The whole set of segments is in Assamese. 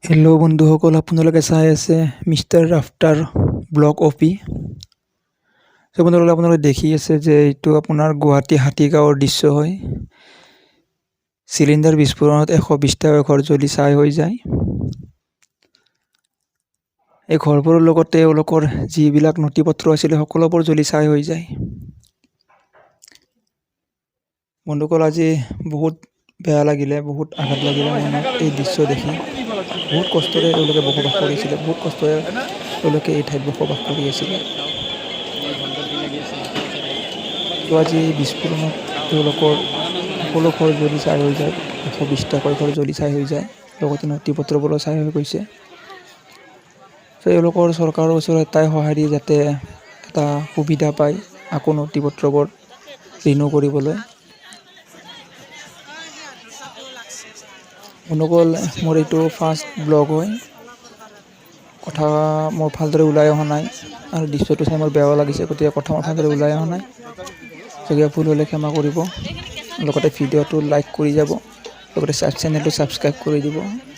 হেল্ল' বন্ধুসকল, আপোনালোকে চাই আছে মিষ্টাৰ ৰাফটাৰ ব্লগ অ' পি। চ' বন্ধুসকল, আপোনালোকে দেখি আছে যে এইটো আপোনাৰ গুৱাহাটী হাতীগাঁৱৰ দৃশ্য হয়। চিলিণ্ডাৰ বিস্ফোৰণত 120টা ঘৰ জ্বলি ছাই হৈ যায়। এই ঘৰবোৰৰ লগতে এওঁলোকৰ যিবিলাক নথি পত্ৰ আছিলে, সকলোবোৰ জ্বলি ছাই হৈ যায়। বন্ধুসকল, আজি বহুত বেয়া লাগিলে, বহুত আঘাত লাগিলে মনত এই দৃশ্য দেখি। বহুত কষ্টৰে তেওঁলোকে বসবাস কৰিছিলে, বহুত কষ্টৰে তেওঁলোকে এই ঠাইত বসবাস কৰি আছিলে। তো আজি এই বিস্ফোৰণত তেওঁলোকৰ সকলো ঘৰ জ্বলি ছাই হৈ যায়। 120টাকৈ ঘৰ জ্বলি ছাই হৈ যায়, লগতে নথি পত্ৰবোৰো ছাই হৈ গৈছে। ত' এওঁলোকৰ চৰকাৰৰ ওচৰত এটাই সঁহাৰি, যাতে এটা সুবিধা পায় আকৌ নথি পত্ৰবোৰ ৰিনিউ কৰিবলৈ। বন্ধুসকল, মোৰ এইটো ফাৰ্ষ্ট ব্লগ হয়। কথা মোৰ ভালদৰে ওলাই অহা নাই আৰু দৃশ্যটো চাই মোৰ বেয়াও লাগিছে, গতিকে কথা মোৰ ভালদৰে ওলাই অহা নাই। গতিকে ভুল হ'লে ক্ষমা কৰিব। লগতে ভিডিঅ'টো লাইক কৰি যাব, লগতে চেনেলটো ছাবস্ক্ৰাইব কৰি দিব।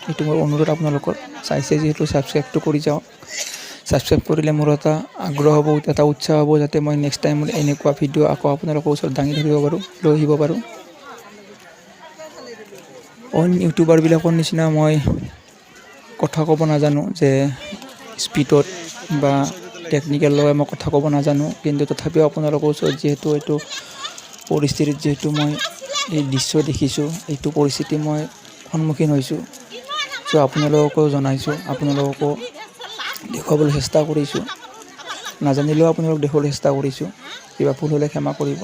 এইটো মোৰ অনুৰোধ আপোনালোকৰ। চাইছে যিহেতু, ছাবস্ক্ৰাইবটো কৰি যাওক। ছাবস্ক্ৰাইব কৰিলে মোৰ এটা আগ্ৰহ হ'ব, এটা উৎসাহ হ'ব, যাতে মই নেক্সট টাইম এনেকুৱা ভিডিঅ' আকৌ আপোনালোকৰ ওচৰত দাঙি ধৰিব পাৰোঁ, লৈ আহিব পাৰোঁ। অইন ইউটিউবাৰবিলাকৰ নিচিনা মই কথা ক'ব নাজানো যে স্পীডত বা টেকনিকেল লগাই মই কথা ক'ব নাজানো, কিন্তু তথাপিও আপোনালোকৰ ওচৰত যিহেতু এইটো পৰিস্থিতিত যিহেতু মই এই দৃশ্য দেখিছোঁ, এইটো পৰিস্থিতি মই সন্মুখীন হৈছোঁ, চ' আপোনালোককো জনাইছোঁ, আপোনালোককো দেখুৱাবলৈ চেষ্টা কৰিছোঁ। নাজানিলেও আপোনালোক দেখুৱাবলৈ চেষ্টা কৰিছোঁ। কিবা ভুল হ'লে ক্ষমা কৰিব।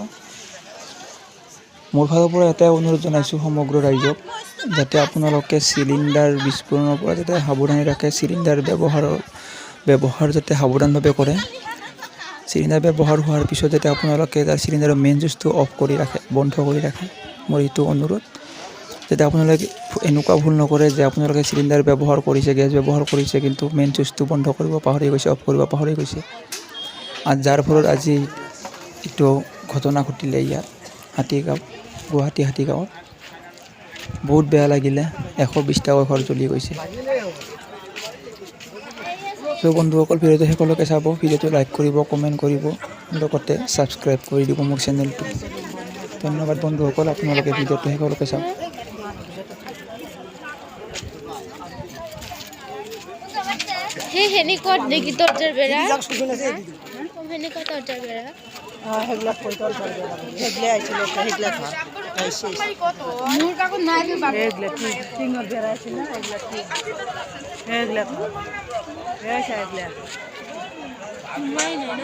মোৰ ফালৰ পৰা এটাই অনুৰোধ জনাইছোঁ সমগ্ৰ ৰাইজক, যাতে আপোনালোকে চিলিণ্ডাৰ বিস্ফোৰণৰ পৰা যাতে সাৱধানে ৰাখে, চিলিণ্ডাৰ ব্যৱহাৰ যাতে সাৱধানভাৱে কৰে। চিলিণ্ডাৰ ব্যৱহাৰ হোৱাৰ পিছত যাতে আপোনালোকে তাৰ চিলিণ্ডাৰৰ মেইন চুইচটো অফ কৰি ৰাখে, বন্ধ কৰি ৰাখে। মোৰ এইটো অনুৰোধ, যাতে আপোনালোকে এনেকুৱা ভুল নকৰে যে আপোনালোকে চিলিণ্ডাৰ ব্যৱহাৰ কৰিছে, গেছ ব্যৱহাৰ কৰিছে, কিন্তু মেইন চুইচটো বন্ধ কৰিব পাহৰি গৈছে, অফ কৰিব পাহৰি গৈছে আৰু যাৰ ফলত আজি এইটো ঘটনা ঘটিলে ইয়াত হাতীগাঁও, গুৱাহাটী হাতীগাঁৱত। বহুত বেয়া লাগিলে, 120টাকৈ ঘৰ জ্বলি গৈছে। চ' বন্ধুসকল, ভিডিঅ'টো শেষলৈকে চাব, ভিডিঅ'টো লাইক কৰিব, কমেণ্ট কৰিব, লগতে ছাবস্ক্ৰাইব কৰি দিব মোৰ চেনেলটো। ধন্যবাদ বন্ধুসকল, আপোনালোকে ভিডিঅ'টো শেষলৈকে চাওক। সেই সেনেকুৱা নেকি দৰ্জাৰ বেৰা? সেনেকুৱা দৰ্জাৰ বেৰা। সেইবিলাক কৈ সেইগিলা আহিছিলে, সেইগিলা ঘৰ আহিছে। মোৰ কাকো নাই। সেইগিলা টিঙৰ বেৰা আছিল না, সেইগিলা টিং, সেইগিলা ঘৰ সেইগিলা। সোমাই নাই ন।